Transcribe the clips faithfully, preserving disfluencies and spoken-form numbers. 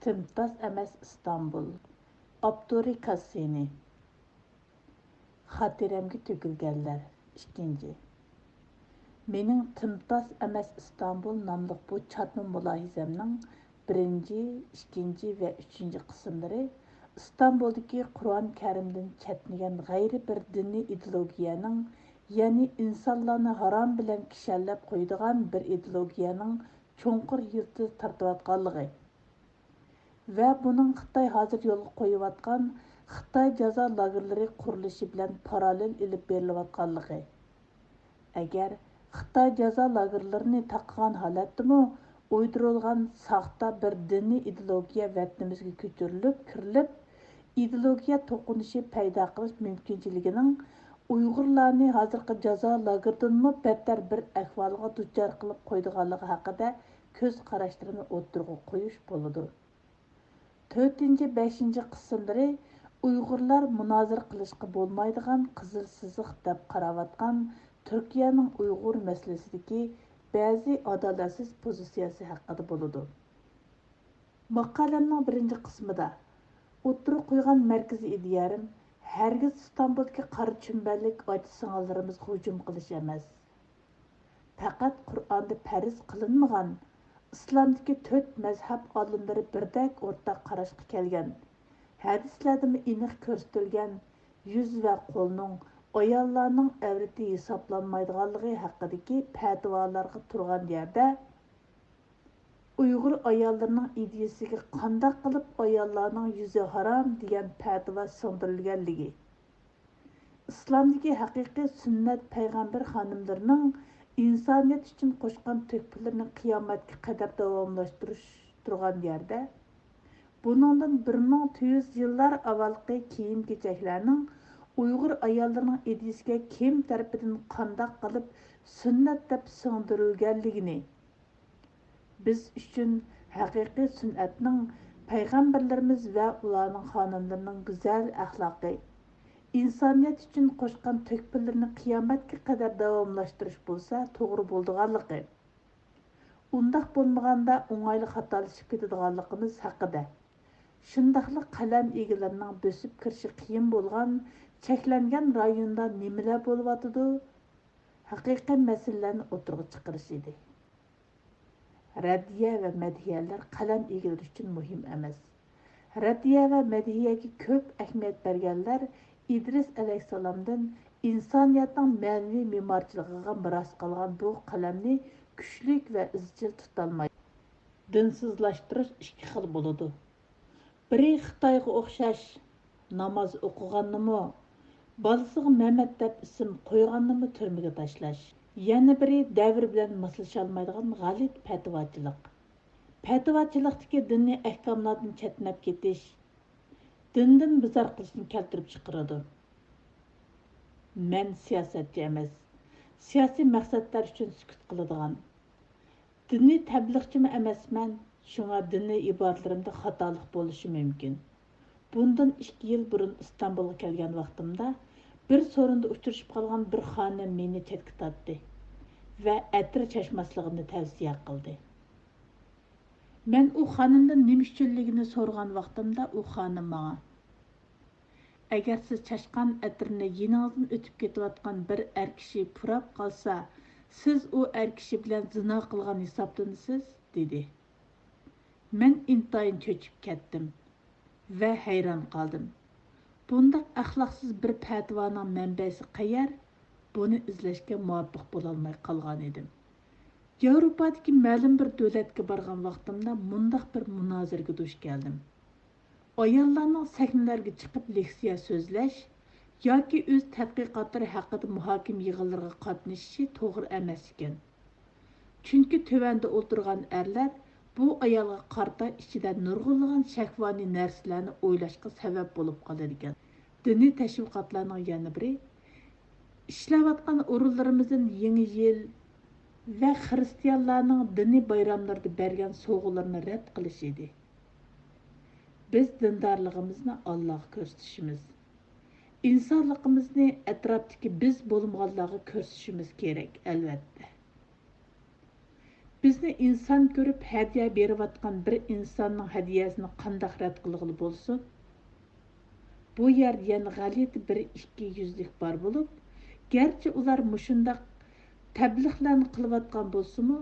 تىمتاس ئەمەس ئىستانبۇل. ئاپتورى: كاسسىنى. خاتىرەمگە تۆكۈلگەنلەر. ئىككىنچى. مېنىڭ تىمتاس ئەمەس ئىستانبۇل ناملىق بۇ چاتما مۇلاھىزەمنىڭ بىرىنچى، ئىككىنچى ۋە ئۈچىنچى قىسىملىرى ئىستانبۇلدىكى قۇرئان كەرىمدىن چەتنىگەن غەيرىي بىر دىنىي ئىدېئولوگىيەنىڭ، يەنى ئىنسانلارنى ھارام بىلەن كىشەنلەپ قويىدىغان بىر ئىدېئولوگىيەنىڭ چوڭقۇر يىلتىز تارتىۋاتقانلىقى، ۋە بۇنىڭ خىتاي ھازىر يولغا قويۇۋاتقان خىتاي جازا لاگېرلىرى قۇرۇلۇشى بىلەن پاراللېل ئېلىپ بېرىلىۋاتقانلىقى. ئەگەر خىتاي جازا لاگېرلىرىنى تاقىغان ھالەتتىمۇ ئۇيدۇرۇلغان ساختا بىر دىنىي ئىدېئولوگىيە ۋەتىنىمىزگە كۆچۈرۈلۈپ كىرىلىپ، ئىدېئولوگىيە توقۇنۇشى پەيدا قىلىش مۇمكىنچىلىكىنىڭ ئۇيغۇرلارنى ھازىرقى جازا لاگېرىدىنمۇ بەتتەر بىر ئەھۋالغا دۇچار قىلىپ قويىدىغانلىقى ھەققىدە كۆز قاراشلىرىنى ئوتتۇرىغا قويۇش بولىدۇ. تۆتىنچى، بەشىنچى قىسىملىرى ئۇيغۇرلار مۇنازىرە قىلىشقا بولمايدىغان قىزىل سىزىق دەپ قاراۋاتقان تۈركىيەنىڭ ئۇيغۇر مەسىلىسىدىكى بەزى ئادالەتسىز پوزىتسىيەسى ھەققىدە بولىدۇ. ماقالەمنىڭ بىرىنچى قىسمىدا ئوتتۇرىغا قويغان مەركىزىي ئىدىيەم، ھەرگىز ئىستانبۇلدىكى قارا چۈمبەللىك ئاچا-سىڭىللىرىمىزغا ھۇجۇم قىلىش ئەمەس. پەقەت قۇرئاندا پەرز قىلىنمىغان، ئىسلامدىكى تۆت مەزھەپ ئالىملىرى بىردەك ئورتاق قاراشقا كەلگەن، ھەدىسلەردىمۇ ئېنىق كۆرسىتىلگەن يۈز ۋە قولنىڭ ئاياللارنىڭ ئەۋرىتى ھېسابلانمايدىغانلىقى ھەققىدىكى پەتىۋالارغا تۇرغان يەردە، ئۇيغۇر ئاياللىرىنىڭ ئىدىيىسىگە قانداق قىلىپ ئاياللارنىڭ يۈزى ھارام دېگەن پەتىۋا سىڭدۈرۈلگەنلىكى، ئىسلامدىكى ھەقىقىي سۈننەت پەيغەمبەر خانىملىرىنىڭ ئىنسانىيەت ئۈچۈن قوشقان تۆھپىلىرىنى قىيامەتكە قەدەر داۋاملاشتۇرۇش تۇرغان يەردە، بۇنىڭدىن بىر مىڭ تۆت يۈز يىللار ئاۋۋالقى كىيىم-كېچەكلەرنىڭ ئۇيغۇر ئاياللىرىنىڭ ئىدىيىسىگە كىم تەرىپىدىن قانداق قىلىپ سۈننەت دەپ سىڭدۈرۈلگەنلىكىنى، بىز ئۈچۈن ھەقىقىي سۈنئەتنىڭ پەيغەمبەرلىرىمىز ۋە ئۇلارنىڭ خانىملىرىنىڭ گۈزەل ئەخلاقى، ئىنسانىيەت ئۈچۈن قوشقان تۆھپىلىرىنى قىيامەتكە قەدەر داۋاملاشتۇرۇش بولسا توغرا بولىدىغانلىقى، ئۇنداق بولمىغاندا ئوڭايلا خاتالىشىپ كېتىدىغانلىقىمىز ھەققىدە، شۇنداقلا قەلەم ئىگىلىرىنىڭ بۆسۈپ كىرىشى قىيىن بولغان چەكلەنگەن رايوندا نېمىلەر بولۇۋاتىدۇ؟ ھەقىقىي مەسىلىلەرنى ئوتتۇرىغا چىقىرىش ئىدى. رەددىيە ۋە مەدھىيەلەر قەلەم ئىگىلىرى ئۈچۈن مۇھىم ئەمەس. رەددىيە ۋە مەدھىيەگە كۆپ ئەھمىيەت بەرگەنلەر ئىدرىس ئەلەيھىسسالامدىن ئىنسانىيەتنىڭ مەنىۋى مېمارچىلىقىغا مىراس قالغان بۇ قەلەمنى كۈچلۈك ۋە ئىزچىل تۇتالمايدۇ. دىنسىزلاشتۇرۇش ئىككى خىل بولىدۇ. بىرى خىتايغا ئوخشاش ناماز ئوقۇغاننىمۇ، بالىسىغا مەمەت دەپ ئىسىم قويغاننىمۇ تۈرمىگە تاشلاش. يەنە بىرى دەۋر بىلەن ماسلىشالمايدىغان غەلىتە پەتىۋاچىلىق. پەتىۋاچىلىقتىكى دىنىي ئەھكاملاردىن چەتنەپ كېتىش، دىندىن بىزار قىلىشنى كەلتۈرۈپ چىقىرىدۇ. مەن سىياسەتچى ئەمەس، سىياسىي مەقسەتلەر ئۈچۈن سۈكۈت قىلىدىغان، دىنىي تەبلىغچىمۇ ئەمەسمەن، شۇڭا دىنىي ئىبارىلىرىمدە خاتالىق بولۇشى مۇمكىن. بۇندىن ئىككى يىل بۇرۇن ئىستانبۇلغا كەلگەن ۋاقتىمدا بىر سورۇندا ئۇچرىشىپ قالغان بىر خانىم مېنى چەتكە تارتتى ۋە ئەتىر چاچماسلىقىمنى تەۋسىيە قىلدى. مەن ئۇ خانىمدىن نېمە ئۈچۈنلۈكىنى سورىغان ۋاقتىمدا ئۇ خانىم ماڭا، ئەگەر سىز چاچقان ئەتىرنى يېنىڭىزدىن ئۆتۈپ كېتىۋاتقان بىر ئەر كىشى پۇراپ قالسا، سىز ئۇ ئەر كىشى بىلەن زىنا قىلغان ھېسابلىنىسىز، دېدى. مەن ئىنتايىن چۆچۈپ كەتتىم ۋە ھەيران قالدىم. بۇنداق ئەخلاقسىز بىر پەتىۋانىڭ مەنبەسى قەيەر؟ بۇنى ئىزدەشكە مۇۋەپپەق بولالماي قالغان ئىدىم. ياۋروپادىكى مەلۇم بىر دۆلەتكە بارغان ۋاقتىمدا مۇنداق بىر مۇنازىرىگە دۇچ كەلدىم. ئاياللارنىڭ سەھنىلەرگە چىقىپ لېكسىيە سۆزلەش ياكى ئۆز تەتقىقاتلىرى ھەققىدە مۇھاكىمە يىغىنلىرىغا قاتنىشىشى توغرا ئەمەس ئىكەن. چۈنكى تۆۋەندە ئولتۇرغان ئەرلەر بۇ ئايالغا قارىتا ئىچىدە نۇرغۇنلىغان شەھۋانىي نەرسىلەرنى ئويلاشقا سەۋەب بولۇپ قالىدىكەن. دىنىي تەشۋىقاتلارنىڭ يەنە بىرى، ئىشلەۋاتقان ئورۇنلىرىمىزدىن يېڭى يىل ۋە خىرىستىيانلارنىڭ دىنىي بايراملىرىدا بەرگەن سوۋغىلىرىنى رەت قىلىش ئىدى. بىز دىندارلىقىمىزنى ئاللاغا كۆرسىتىشىمىز، ئىنسانلىقىمىزنى ئەتراپتىكى بىز بولمىغانلارغا كۆرسىتىشىمىز كېرەك، ئەلۋەتتە. بىزنى ئىنسان كۆرۈپ ھەدىيە بېرىۋاتقان بىر ئىنساننىڭ ھەدىيەسىنى قانداق رەت قىلغىلى بولسۇن؟ بۇ يەردە يەنە غەلىتە بىر ئىككى يۈزلۈك بار بولۇپ، گەرچە ئۇلار مۇشۇنداق تەبلىغلارنى قىلىۋاتقان بولسىمۇ،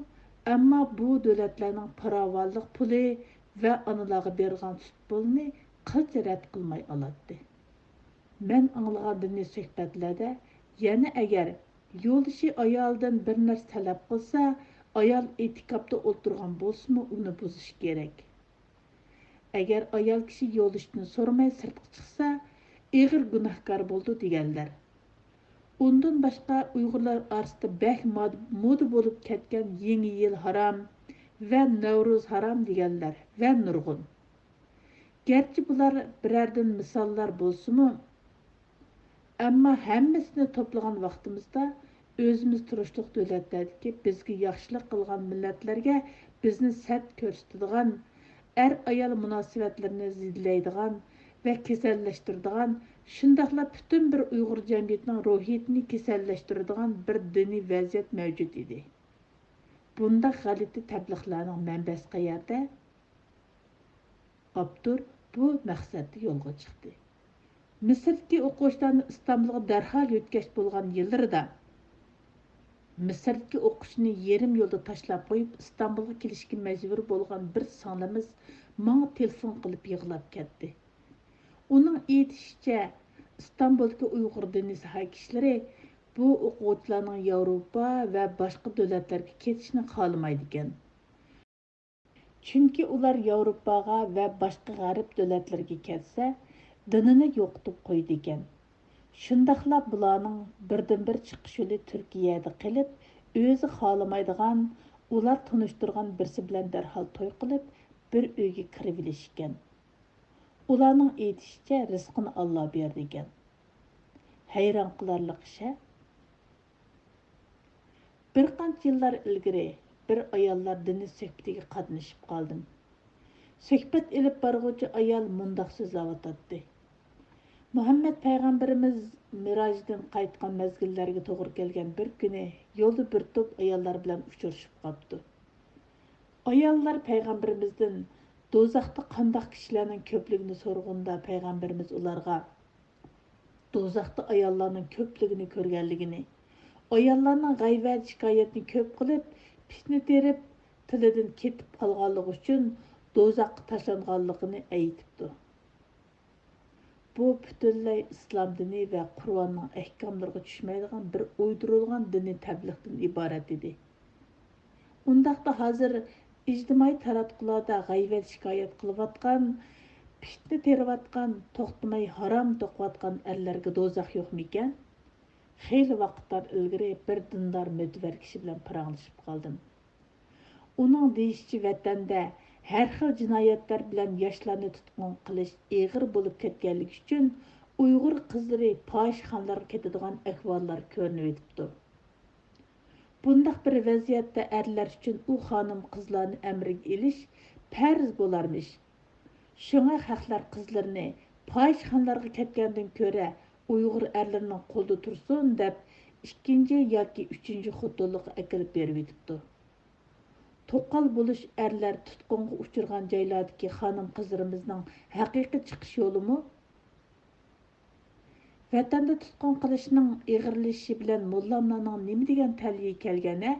ئەمما بۇ دۆلەتلەرنىڭ پاراۋانلىق پۇلى ۋە ئانىلارغا بېرىدىغان سۈت پۇلىنى قىلچە رەت قىلماي ئالاتتى. مەن ئاڭلىغان دىنىي سۆھبەتلەردە يەنە ئەگەر يولدىشى ئايالىدىن بىر نەرسە تەلەپ قىلسا، ئايال ئېتىكاپتا ئولتۇرغان بولسىمۇ ئۇنى بۇزۇش كېرەك. ئەگەر ئايال كىشى يولدىشىدىن سورىماي سىرتقا چىقسا، ئېغىر گۇناھكار بولىدۇ دېگەنلەر. ئۇندىن باشقا ئۇيغۇرلار ئارىسىدا بەك ماد-، مودا بولۇپ كەتكەن يېڭى يىل ھارام ۋە نەۋرۇز ھارام دېگەنلەر ۋە نۇرغۇن. گەرچە بۇلار بىرەردىن مىساللار بولسىمۇ، ئەمما ھەممىسىنى توپلىغان ۋاقتىمىزدا، ئۆزىمىز تۇرۇشلۇق دۆلەتلەردىكى بىزگە ياخشىلىق قىلغان مىللەتلەرگە بىزنى سەت كۆرسىتىدىغان، ئەر-ئايال مۇناسىۋەتلىرىنى زېدىلەيدىغان ۋە كېسەللەشتۈرىدىغان، شۇنداقلا پۈتۈن بىر ئۇيغۇر جەمئىيىتىنىڭ روھىيىتىنى كېسەللەشتۈرىدىغان بىر دىنىي ۋەزىيەت مەۋجۇت ئىدى. بۇنداق غەلىتە تەبلىغلارنىڭ مەنبەسى قەيەردە؟ ئاپتور بۇ مەقسەتتە يولغا چىقتى. مىسىردىكى ئوقۇغۇچىلارنى ئىستانبۇلغا دەرھال يۆتكەش بولغان يىللىرىدا، مىسىردىكى ئوقۇشىنى يېرىم يولدا تاشلاپ قويۇپ، ئىستانبۇلغا كېلىشكە مەجبۇر بولغان بىر سىڭلىمىز ماڭا تېلېفون قىلىپ يىغلاپ كەتتى. ئۇنىڭ ئېيتىشىچە، ئىستانبۇلدىكى ئۇيغۇر دىنىي ساھە كىشىلىرى بۇ ئوقۇغۇچىلارنىڭ ياۋروپا ۋە باشقا دۆلەتلەرگە كېتىشىنى خالىمايدىكەن. چۈنكى ئۇلار ياۋروپاغا ۋە باشقا غەرب دۆلەتلىرىگە كەتسە، دىنىنى يوقىتىپ قويىدىكەن. شۇنداقلا بۇلارنىڭ بىردىنبىر چىقىش يولى تۈركىيەدە قېلىپ، ئۆزى خالىمايدىغان، ئۇلار تونۇشتۇرغان بىرسى بىلەن دەرھال توي قىلىپ، بىر ئۆيگە كىرىۋېلىش ئىكەن. ئۇلارنىڭ ئېيتىشىچە، رىزقىنى ئاللا بېرىدىكەن. ھەيران قىلارلىق ئىش ھە. بىر قانچە يىللار ئىلگىرى بىر ئاياللار دىنىي سۆھبىتىگە قاتنىشىپ قالدىم. سۆھبەت ئېلىپ بارغۇچى ئايال مۇنداق سۆزلەۋاتاتتى: مۇھەممەد پەيغەمبىرىمىز مىراجدىن قايتقان مەزگىللەرگە توغرا كەلگەن بىر كۈنى يولدا بىر توپ ئاياللار بىلەن ئۇچرىشىپ قاپتۇ. ئاياللار پەيغەمبىرىمىزدىن دوزاختا قانداق كىشىلەرنىڭ كۆپلۈكىنى سورىغىنىدا، پەيغەمبىرىمىز ئۇلارغا دوزاختا ئاياللارنىڭ كۆپلۈكىنى كۆرگەنلىكىنى، ئاياللارنىڭ غەيۋەت-شىكايەتنى كۆپ قىلىپ، پىتنە تېرىپ، تىلىدىن كېتىپ قالغانلىقى ئۈچۈن دوزاخقا تاشلانغانلىقىنى ئېيتىپتۇ. بۇ پۈتۈنلەي ئىسلام دىنى ۋە قۇرئاننىڭ ئەھكاملىرىغا چۈشمەيدىغان بىر ئويدۇرۇلغان دىنىي تەبلىغدىن ئىبارەت ئىدى. ئۇنداقتا ھازىر ئىجتىمائىي تاراتقۇلاردا غەيۋەت-شىكايەت قىلىۋاتقان، پىتنە تېرىۋاتقان، توختىماي ھارام توقۇۋاتقان ئەرلەرگە دوزاخ يوقمىكەن؟ خېلى ۋاقىتلار ئىلگىرى بىر دىندار مۆتىۋەر كىشى بىلەن پاراڭلىشىپ قالدىم. ئۇنىڭ دېيىشىچە، ۋەتەندە ھەر خىل جىنايەتلەر بىلەن ياشلارنى تۇتقۇن قىلىش ئېغىر بولۇپ كەتكەنلىكى ئۈچۈن، ئۇيغۇر قىزلىرى پاھىشخانىلارغا كېتىدىغان ئەھۋاللار كۆرۈنۈۋېتىپتۇ. بۇنداق بىر ۋەزىيەتتە ئەرلەر ئۈچۈن ئۇ خانىم-قىزلارنى ئەمرىگە ئېلىش پەرز بولارمىش. شۇڭا خەقلەر قىزلىرىنى پاھىشخانىلارغا كەتكەندىن كۆرە ئۇيغۇر ئەرلىرىنىڭ قولىدا تۇرسۇن دەپ، ئىككىنچى ياكى ئۈچىنچى خوتۇنلۇققا ئەكېلىپ بېرىۋېتىپتۇ. توقال بولۇش ئەرلەر تۇتقۇنغا ئۇچرىغان جايلاردىكى خانىم-قىزلىرىمىزنىڭ ھەقىقىي چىقىش يولىمۇ؟ ۋەتەندە تۇتقۇن قىلىشنىڭ ئېغىرلىشىشى بىلەن موللاملارنىڭ نېمە دېگەن تەلىيى كەلگەن ھە؟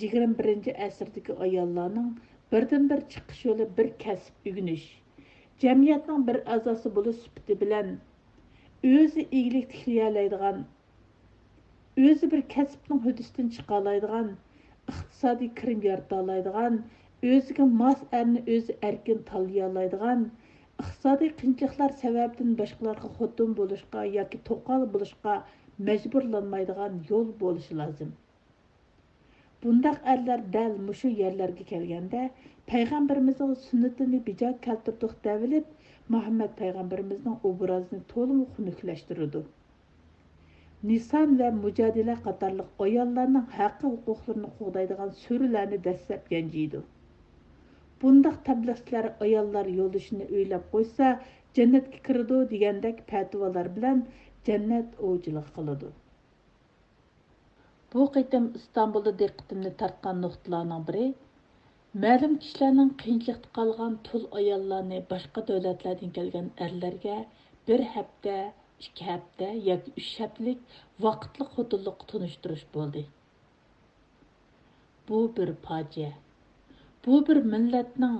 يىگىرمە بىرىنچى ئەسىردىكى ئاياللارنىڭ بىردىنبىر چىقىش يولى بىر كەسىپ ئۆگىنىش، جەمئىيەتنىڭ بىر ئەزاسى بولۇش سۈپىتى بىلەن ئۆزى ئىگىلىك تىكلىيەلەيدىغان، ئۆزى بىر كەسىپنىڭ ھۆددىسىدىن چىقالايدىغان، ئىقتىسادىي كىرىم يارىتالايدىغان، ئۆزىگە ماس ئەرنى ئۆزى ئەركىن تاللىيالايدىغان، ئىقتىسادىي قىيىنچىلىقلار سەۋەبىدىن باشقىلارغا خوتۇن بولۇشقا ياكى توقال بولۇشقا مەجبۇرلانمايدىغان يول بولۇشى لازىم. بۇنداق ئەرلەر دەل مۇشۇ يەرلەرگە كەلگەندە، پەيغەمبىرىمىزنىڭ سۈننىتىنى بىجا كەلتۈردۇق دەۋېلىپ، مۇھەممەد پەيغەمبىرىمىزنىڭ ئوبرازىنى تولىمۇ خۇنۈكلەشتۈرىدۇ. نىسان ۋە مۇجادىلە قاتارلىق ئاياللارنىڭ ھەققى ھوقۇقلىرىنى قوغدايدىغان سۈرىلەرنى دەسسەپ يانجىيدۇ. بۇنداق تەبلىغچىلەر ئاياللار يولدىشىنى ئۆيلەپ قويسا، جەننەتكە كىرىدۇ دېگەندەك پەتىۋالار بىلەن جەننەت ئوۋچىلىقى قىلىدۇ. بۇ قېتىم ئىستانبۇلدا دىققىتىمنى تارتقان نۇقتىلارنىڭ بىرى، مەلۇم كىشىلەرنىڭ قىيىنچىلىقتا قالغان تۇل ئاياللارنى باشقا دۆلەتلەردىن كەلگەن ئەرلەرگە بىر ھەپتە، ئىككى ھەپتە ياكى ئۈچ ھەپتىلىك ۋاقىتلىق خوتۇنلۇققا تونۇشتۇرۇش بولدى. بۇ بىر پاجىئە. بۇ بىر مىللەتنىڭ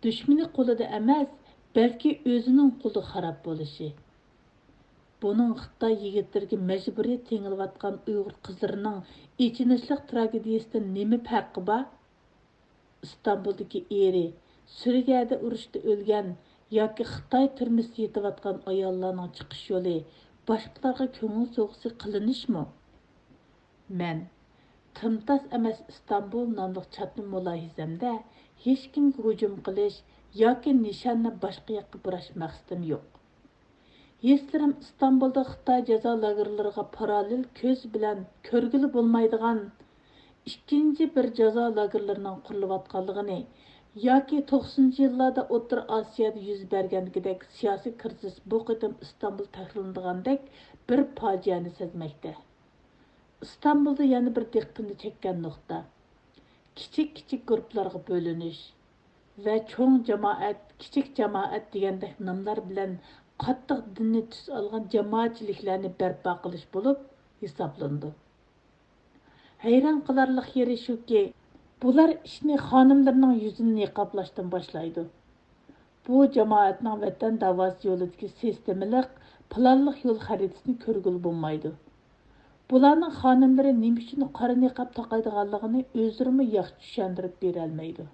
دۈشمىنى قولىدا ئەمەس، بەلكى ئۆزىنىڭ قولىدا خاراب بولۇشى. بۇنىڭ خىتاي يىگىتلىرىگە مەجبۇرىي تېڭىلىۋاتقان ئۇيغۇر قىزلىرىنىڭ ئېچىنىشلىق تراگېدىيىسىدىن نېمە پەرقى بار؟ ئىستانبۇلدىكى ئېرى سۈرىيەدە ئۇرۇشتا ئۆلگەن ياكى خىتاي تۈرمىسىدە يېتىۋاتقان ئاياللارنىڭ چىقىش يولى باشقىلارغا كۆڭۈل سوۋغىسى قىلىنىشمۇ؟ مەن تىمتاس ئەمەس ئىستانبۇل ناملىق چاتما مۇلاھىزەمدە ھېچكىمگە ھۇجۇم قىلىش ياكى نىشاننى باشقا ياققا بۇراش مەقسىتىم يوق. ھېسلىرىم ئىستانبۇلدا خىتاي جازا لاگېرلىرىغا پاراللېل كۆز بىلەن كۆرگىلى بولمايدىغان ئىككىنچى بىر جازا لاگېرلىرىنىڭ قۇرۇلۇۋاتقانلىقىنى ياكى توقسىنىنچى يىللاردا ئوتتۇرا ئاسىيادا يۈز بەرگەندىكىدەك سىياسىي كىرىزىس بۇ قېتىم ئىستانبۇل تەھرىرلىنىدىغاندەك بىر پاجىئەنى سەزمەكتە. ئىستانبۇلدا يەنە بىر دىققىتىمنى چەككەن نۇقتا، كىچىك-كىچىك گۇرۇپپىلارغا بۆلۈنۈش ۋە چوڭ جامائەت، كىچىك جامائەت دېگەندەك ناملار بىلەن قاتتىق دىنىي تۈس ئالغان جامائەتچىلىكلەرنى بەرپا قىلىش بولۇپ ھېسابلىنىدۇ. ھەيران قالارلىق يېرى شۇكى، بۇلار ئىشنى خانىملىرىنىڭ يۈزىنى نىقابلاشتىن باشلايدۇ. بۇ جامائەتنىڭ ۋەتەن داۋاسى يولىدىكى سىستېمىلىق، پىلانلىق يول خەرىتىسىنى كۆرگىلى بولمايدۇ. بۇلارنىڭ خانىملىرى نېمە ئۈچۈن قارا نىقاب تاقايدىغانلىقىنى ئۆزلىرىمۇ ياخشى چۈشەندۈرۈپ بېرەلمەيدۇ.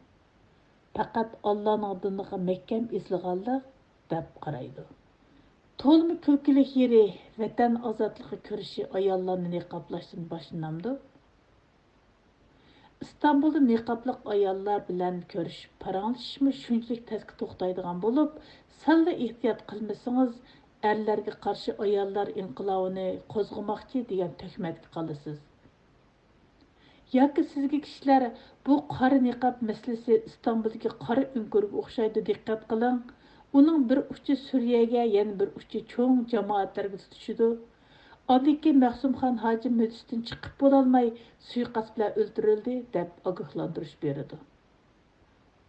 پەقەت ئاللانىڭ دىنىغا مەھكەم ئېسىلغانلىق دەپ قارايدۇ. تولىمۇ كۈلكىلىك يېرى، ۋەتەن ئازادلىقى كۈرىشى ئاياللارنى نىقابلاشتىن باشلىنامدۇ؟ ئىستانبۇلدا نىقابلىق ئاياللار بىلەن كۆرۈشۈپ پاراڭلىشىشمۇ شۇنچىلىك تەسكە توختايدىغان بولۇپ، سەللا ئېھتىيات قىلمىسىڭىز، ئەرلەرگە قارشى ئاياللار ئىنقىلابىنى قوزغىماقچى دېگەن تۆھمەتكە قالىسىز. ياكى سىزگە كىشىلەر، بۇ قارا نىقاب مەسىلىسى ئىستانبۇلدىكى قارا ئۆڭكۈرگە ئوخشايدۇ، دىققەت قىلىڭ، ئۇنىڭ بىر ئۇچى سۈرىيەگە، يەنە بىر ئۇچى چوڭ جامائەتلەرگە تۇتىشىدۇ. ئابلىكىم مەخسۇمخان ھاجىم ھۆددىسىدىن چىقىپ بولالماي سۇيىقەست بىلەن ئۆلتۈرۈلدى، دەپ ئاگاھلاندۇرۇش بېرىدۇ.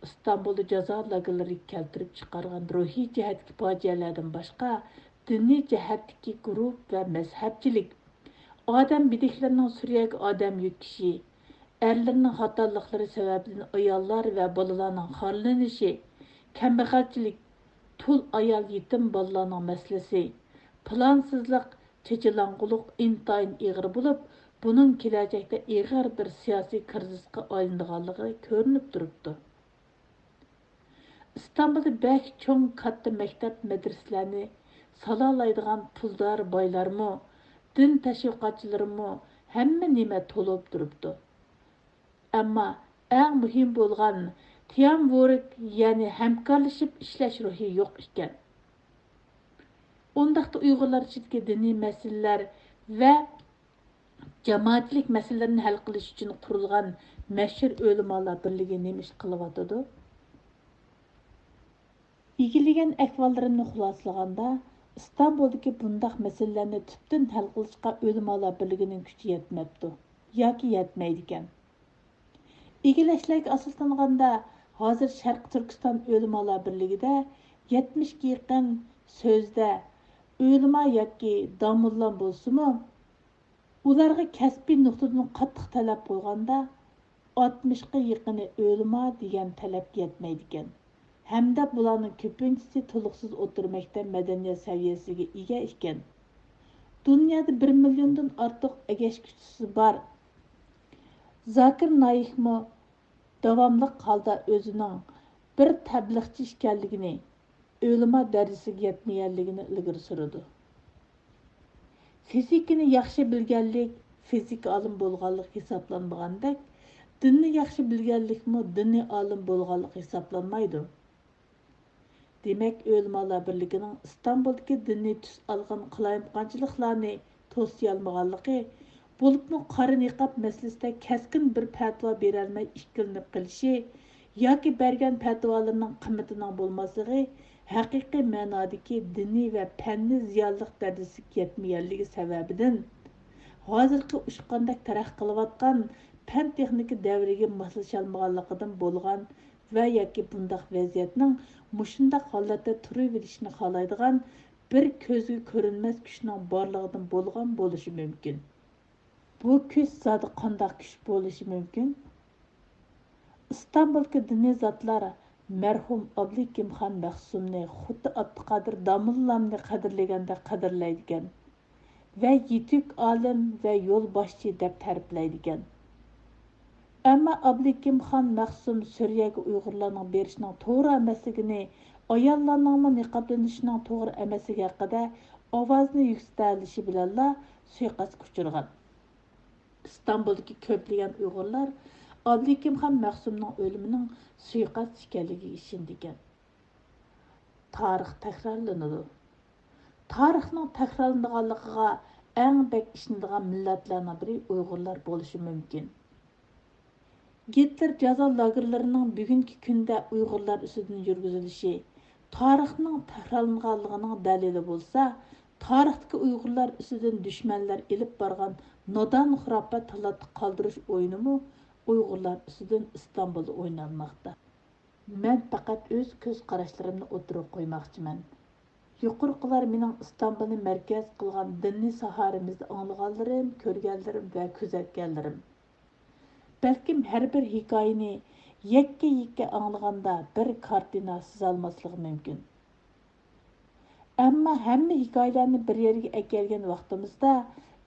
ئىستانبۇلدا جازا لاگېرلىرىغا كەلتۈرۈپ چىقارغان روھىي جەھەتتىكى پاجىئەلەردىن باشقا، دىنىي جەھەتتىكى گۇرۇھ ۋە مەزھەپچىلىك، ئادەم بېدىكلىرىنىڭ سۈرىيەگە ئادەم يۆتكىشى، ئەرلىرىنىڭ خاتالىقلىرى سەۋەبىدىن ئاياللار ۋە بالىلارنىڭ خارلىنىشى، كەمبەغەلچىلىك، تۇل ئايال يېتىم بالىلارنىڭ مەسىلىسى، پىلانسىزلىق، چېچىلاڭغۇلۇق ئىنتايىن ئېغىر بولۇپ، بۇنىڭ كېلەچەكتە ئېغىر بىر سىياسىي كىرىزىسقا ئايلىنىدىغانلىقى كۆرۈنۈپ تۇرۇپتۇ. ئىستانبۇلدا بەك چوڭ، كاتتا مەكتەپ، مەدرىسىلەرنى سالالايدىغان پۇلدار بايلارمۇ، دىن تەشۋىقاتچىلىرىمۇ، ھەممە نېمە تولۇپ تۇرۇپتۇ. ئەمما ئەڭ مۇھىم بولغان تيامۋورك، يەنى ھەمكارلىشىپ ئىشلەش روھى يوق ئىكەن. ئۇنداقتا ئۇيغۇرلار ئىچىدىكى دىنىي مەسىلىلەر ۋە جامائەتچىلىك مەسىلىلىرىنى ھەل قىلىش ئۈچۈن قۇرۇلغان مەشھۇر ئۆلىمالار بىرلىكى نېمە ئىش قىلىۋاتىدۇ؟ ئىگىلىگەن ئەھۋاللىرىمنى خۇلاسىلىغاندا، ئىستانبۇلدىكى بۇنداق مەسىلىلەرنى تۈپتىن ھەل قىلىشقا ئۆلىمالار بىرلىكىنىڭ كۈچى يەتمەپتۇ ياكى يەتمەيدىكەن. ئىگىلەشلەرگە ئاساسلانغاندا، ھازىر شەرقىي تۈركىستان ئۆلىمالار بىرلىكىدە يەتمىشكە يېقىن سۆزدە ئۆلىما ياكى داموللام بولسىمۇ، ئۇلارغا كەسپىي نۇقتىدىن قاتتىق تەلەپ قويغاندا، ئاتمىشقا يېقىنى ئۆلىما دېگەن تەلەپكە يەتمەيدىكەن ھەمدە بۇلارنىڭ كۆپىنچىسى تولۇقسىز ئوتتۇرا مەكتەپ مەدەنىيەت سەۋىيەسىگە ئىگە ئىكەن. دۇنيادا بىر مىليوندىن ئارتۇق ئەگەشكۈچىسى بار زاكىر نايىكمۇ داۋاملىق ھالدا ئۆزىنىڭ بىر تەبلىغچى ئىكەنلىكىنى، ئۆلىما دەرىجىسىگە يەتمىگەنلىكىنى ئىلگىرى سۈرىدۇ. فىزىكىنى ياخشى بىلگەنلىك فىزىكا ئالىمى بولغانلىق ھېسابلانمىغاندەك، دىننى ياخشى بىلگەنلىكمۇ دىنىي ئالىم بولغانلىق ھېسابلانمايدۇ. دېمەك، ئۆلىمالار بىرلىكىنىڭ ئىستانبۇلدىكى دىنىي تۈس ئالغان قالايمىقانچىلىقلارنى توسىيالمىغانلىقى، بولۇپمۇ قارا نىقاب مەسىلىسىدە كەسكىن بىر پەتىۋا بېرەلمەي ئىككىلىنىپ قېلىشى ياكى بەرگەن پەتىۋالىرىنىڭ قىممىتىنىڭ بولماسلىقى، ھەقىقىي مەنادىكى دىنىي ۋە پەننىي زىيالىيلىق دەرىجىسىگە يەتمىگەنلىكى سەۋەبىدىن، ھازىرقى ئۇچقاندەك تەرەققىي قىلىۋاتقان پەن-تېخنىكا دەۋرىگە ماسلىشالمىغانلىقىدىن بولغان ۋە ياكى بۇنداق ۋەزىيەتنىڭ مۇشۇنداق ھالەتتە تۇرۇۋېلىشىنى خالايدىغان بىر كۆزگە كۆرۈنمەس كۈچنىڭ بارلىقىدىن بولغان بولۇشى مۇمكىن. بۇ كۈچ زادى قانداق كۈچ بولۇشى مۇمكىن؟ ئىستانبۇلدىكى دىنىي زاتلار مەرھۇم ئابلىكىمخان مەخسۇمنى خۇددى ئابدۇقادىر داموللامنى قەدىرلىگەندەك قەدىرلەيدىكەن ۋە يېتۈك ئالىم ۋە يولباشچى دەپ تەرىپلەيدىكەن. ئەمما ئابلىكىمخان مەخسۇم سۈرىيەگە ئۇيغۇرلارنىڭ بېرىشىنىڭ توغرا ئەمەسلىكىنى، ئاياللارنىڭمۇ نىقابلىنىشىنىڭ توغرا ئەمەسلىكى ھەققىدە ئاۋازىنى يۈكسىتەلىشى بىلەنلا سۇيىقەستكە ئۇچرىغان. ئىستانبۇلدىكى كۆپلىگەن ئۇيغۇرلار ئابلىكىمخان مەخسۇمنىڭ ئۆلۈمىنىڭ سۇيىقەست ئىكەنلىكىگە ئىشىنىدىكەن. تارىخ تەكرارلىنىدۇ. تارىخنىڭ تەكرارلىنىدىغانلىقىغا ئەڭ بەك ئىشىنىدىغان مىللەتلەرنىڭ بىرى ئۇيغۇرلار بولۇشى مۇمكىن. گىتلېر جازا لاگېرلىرىنىڭ بۈگۈنكى كۈندە ئۇيغۇرلار ئۈستىدىن يۈرگۈزۈلۈشى، تارىخنىڭ تەكرارلىنىدىغانلىقىنىڭ دەلىلى بولسا، تارىختىكى ئۇيغۇرلار ئۈستىدىن دۈشمەنلەر ئېلىپ بارغان نادان خۇراپات تالانتاق قالدۇرۇش ئويۇنىمۇ ئۇيغۇرلار ئۈستىدىن ئىستانبۇلدا ئوينالماقتا. مەن پەقەت ئۆز كۆز قاراشلىرىمنى ئوتتۇرىغا قويماقچىمەن. يۇقىرىقىلار مېنىڭ ئىستانبۇلنى مەركەز قىلغان دىنىي ساھەرىمىزدە ئاڭلىغانلىرىم، كۆرگەنلىرىم ۋە كۆزەتكەنلىرىم. بەلكىم ھەر بىر ھېكايىنى يەككە-يەككە ئاڭلىغاندا بىر كارتىنا سىزالماسلىقى مۇمكىن. ئەمما ھەممە ھېكايىلەرنى بىر يەرگە ئەكەلگەن ۋاقتىمىزدا،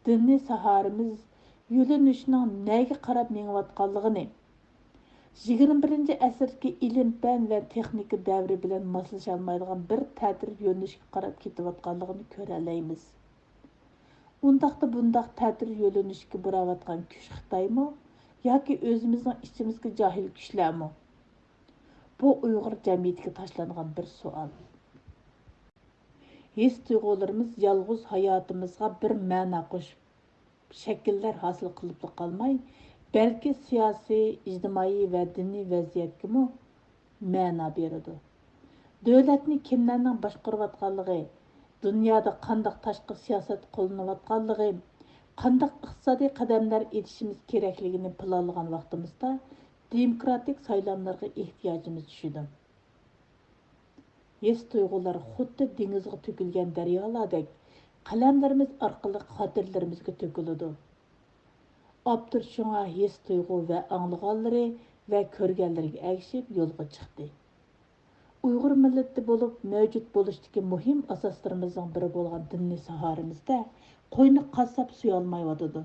دىنىي ساھەرىمىز يۆنىلىشنىڭ نەگە قاراپ مېڭىۋاتقانلىقىنى، يىگىرمە بىرىنچى ئەسىردىكى ئىلىم-پەن ۋە تېخنىكا دەۋرى بىلەن ماسلىشالمايدىغان بىر تەتۈر يۆنىلىشكە قاراپ كېتىۋاتقانلىقىنى كۆرەلەيمىز. ئۇنداقتا بۇنداق تەتۈر يۆنىلىشكە بۇراۋاتقان كۈچ خىتايمۇ ياكى ئۆزىمىزنىڭ ئىچىمىزدىكى جاھىل كۈچلەرمۇ؟ بۇ ئۇيغۇر جەمئىيىتىگە تاشلانغان بىر سوئال. ھېس-تۇيغۇلىرىمىز يالغۇز ھاياتىمىزغا بىر مەنە قوشۇپ، شەكىللەر ھاسىل قىلىپلا قالماي، بەلكى سىياسىي، ئىجتىمائىي ۋە دىنىي ۋەزىيەتكىمۇ مەنە بېرىدۇ. دۆلەتنى كىملەرنىڭ باشقۇرۇۋاتقانلىقى، دۇنيادا قانداق تاشقى سىياسەت قوللىنىۋاتقانلىقى، قانداق ئىقتىسادىي قەدەملەر ئېلىشىمىز كېرەكلىكىنى پىلانلىغان ۋاقتىمىزدا، دېموكراتىك سايلاملارغا ئېھتىياجىمىز چۈشىدۇ. ھېس-تۇيغۇلار خۇددى دېڭىزغا تۆكۈلگەن دەريالاردەك، قەلەملىرىمىز ئارقىلىق خاتىرىلىرىمىزگە تۆكۈلىدۇ. ئاپتور شۇڭا ھېس-تۇيغۇ ۋە ئاڭلىغانلىرى ۋە كۆرگەنلىرىگە ئەگىشىپ يولغا چىقتى. ئۇيغۇر مىللىتى بولۇپ مەۋجۇت بولۇشتىكى مۇھىم ئاساسلىرىمىزنىڭ بىرى بولغان دىنىي ساھەرىمىزدە قوينى قاسساپ سويالمايۋاتىدۇ.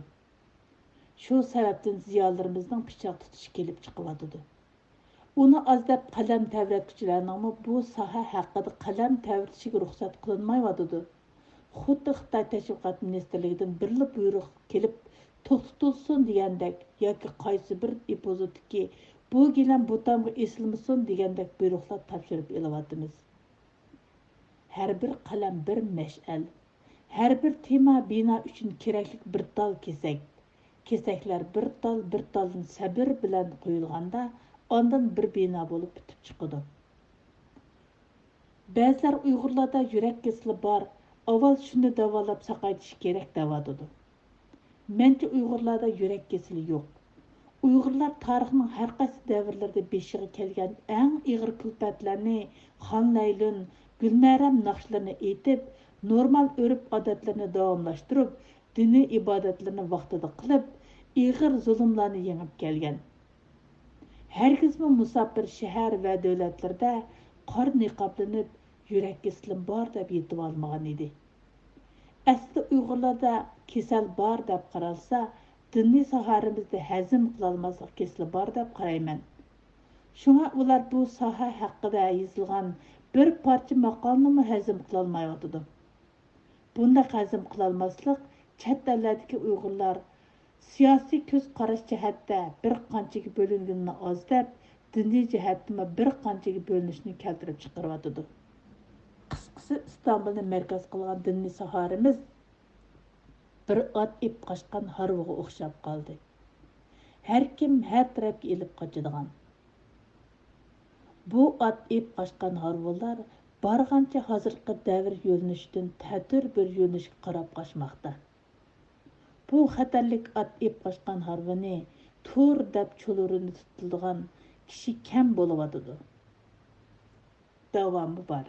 شۇ سەۋەبتىن زىيالىيلىرىمىزنىڭ پىچاق تۇتۇشى كېلىپ چىقىۋاتىدۇ. ئۇنى ئاز دەپ قەلەم تەۋرەتكۈچىلەرنىڭمۇ بۇ ساھە ھەققىدە قەلەم تەۋرىتىشىگە رۇخسەت قىلىنمايۋاتىدۇ. خۇددى خىتاي تەشۋىقات مىنىستىرلىكىدىن بىرلا بۇيرۇق كېلىپ، توختىتىلسۇن دېگەندەك ياكى قايسى بىر ئېپىزودتىكى بۇ گىلەم بۇ تامغا ئېسىلمىسۇن دېگەندەك بۇيرۇقلار تاپشۇرۇپ ئېلىۋاتىمىز. ھەر بىر قەلەم بىر مەشئەل، ھەر بىر تېما بىنا ئۈچۈن كېرەكلىك بىر تال كېسەك. كېسەكلەر بىر تال، بىر تالدىن سەبىر بىلەن قويۇلغاندا، ئاندىن بىر بىنا بولۇپ پۈتۈپ چىقىدۇ. بەزىلەر ئۇيغۇرلاردا يۈرەك كېسىلى بار، ئاۋۋال شۇنى داۋالاپ ساقايتىش كېرەك دەۋاتىدۇ. مەنچە ئۇيغۇرلاردا يۈرەك كېسىلى يوق. ئۇيغۇرلار تارىخنىڭ ھەر قايسى دەۋرلىرىدە بېشىغا كەلگەن ئەڭ ئېغىر كۈلپەتلەرنى، خان لەيلۇن، گۈلمەرەم ناخشىلىرىنى ئېيتىپ، نورمال ئۆرپ-ئادەتلىرىنى داۋاملاشتۇرۇپ، دىنىي ئىبادەتلىرىنى ۋاقتىدا قىلىپ، ئېغىر زۇلۇملارنى يېڭىپ كەلگەن. ھەرگىزمۇ مۇساپىر شەھەر ۋە دۆلەتلىرىدە قارا نىقابلىنىپ، يۈرەك كېسىلىم بار دەپ يېتىۋالمىغان ئىدى. ئەسلىدە ئۇيغۇرلاردا كېسەل بار دەپ قارالسا، دىنىي ساھەرىمىزدە ھەزىم قىلالماسلىق كېسىلى بار دەپ قارايمەن. شۇڭا ئۇلار بۇ ساھە ھەققىدە يېزىلغان بىر پارچە ماقالىنىمۇ ھەزىم قىلالمايۋاتىدۇ. بۇنداق ھەزىم قىلالماسلىق چەت ئەللەردىكى ئۇيغۇرلار سىياسىي كۆز قاراش جەھەتتە بىر قانچىگە بۆلۈنگىنىنى ئاز دەپ، دىنىي جەھەتتىمۇ بىر قانچىگە بۆلۈنۈشنى كەلتۈرۈپ چىقىرىۋاتىدۇ. قىسقىسى، ئىستانبۇلنى مەركەز قىلغان دىنىي ساھارىمىز بىر ئات ئېپ قاچقان ھارۋىغا ئوخشاپ قالدى. ھەركىم ھەر تەرەپكە ئېلىپ قاچىدىغان. بۇ ئات ئېپ قاچقان ھارۋىلار بارغانچە ھازىرقى دەۋر يۆنىلىشىدىن تەتۈر بىر يۆنىلىشكە قاراپ قاچماقتا. بۇ خەتەرلىك ئات ئېلىپ قاچقان ھارۋىنى تۇر دەپ چۇلۇرىنى تۇتىدىغان كىشى كەم بولۇۋاتىدۇ. داۋامى بار.